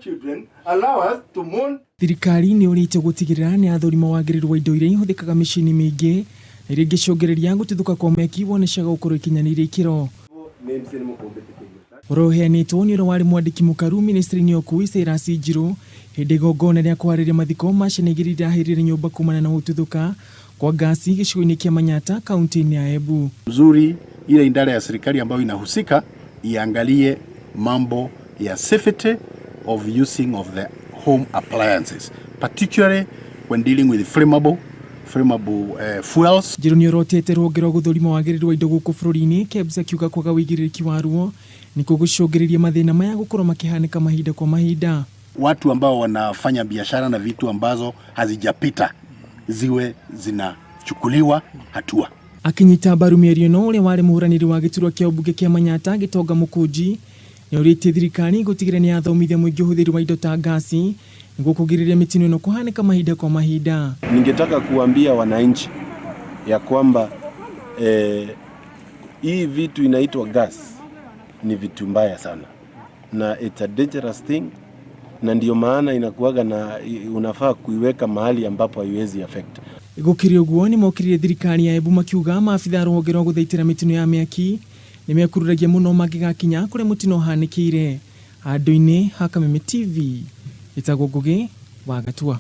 children allow us to mourn. Thirikari nĩ yũrĩtio gũtigĩrĩra nĩ yathũrima wagĩrĩru wa indo iria ihũthĩkaga mĩciĩ-inĩ mĩingĩ na iria ingĩcũngĩrĩria gũtuthũka kwa mĩaki wone ciaga gũkorwo ikinyanĩirie ikĩro. Ũhoro ũheanĩtwo nĩ ũrĩa warĩ mwandĩki mũkaru ministry-inĩ ya ũkui Cyrus Njiru hĩndĩ igongona rĩa kũharĩria mathiko ma ciana igĩrĩ irahĩrire nyũmba kumana na gũtuthũka kwa ngasi gĩcigo-inĩ kĩa Manyata kaunti-inĩ ya Embu. Mzuri ile idara ya serikali ambayo inahusika iangalie mambo ya safety of using of the home appliances, particularly when dealing with flammable fuels. Njiru nĩorotete rũhonge rwa gũthũrima wagĩrĩru wa indo gũkũ bũrũri-inĩ KEBS akiuga kwaga ũigĩrĩrĩki waruo nĩkuo gũcũngĩrĩria mathĩna maya gũkorwo makĩhanĩka mahinda kwa mahinda. Watu ambao wanafanya biashara na vitu ambazo hazijapita ziwe zinachukuliwa hatua. Akinyita mbaru mĩario ĩno, ũrĩa warĩ mũhũranĩri wa gĩturwa kĩa ũmbunge kĩa Manyata Gĩtonga Mũkũnji nĩorĩtie thirikari gũtigĩrĩra nĩyathomithia mũingĩ ũhũthĩri wa indo ta ngasi nĩguo kũgirĩrĩria mĩtino ĩno kũhanĩka mahinda kwa mahinda. Ningetaka kuambia wananchi ya kwamba hii vitu inaitwa gas ni vitu mbaya sana na it's a dangerous thing, na ndio maana inakuwaga na unafaa kuiweka mahali ambapo haiwezi affect. Gũkĩrĩ ũguo, nĩmokĩrĩire thirikari ya Embu makiuga maabitha a rũhonge rwa gũthaitĩra mĩtino ya mĩaki nĩmekururagia mũno mangĩgakinya kũrĩa mũtino ũhanĩkĩire. Handũ-inĩ ha Kameme TV, ĩtagwo Ngũgĩ wa Gatua.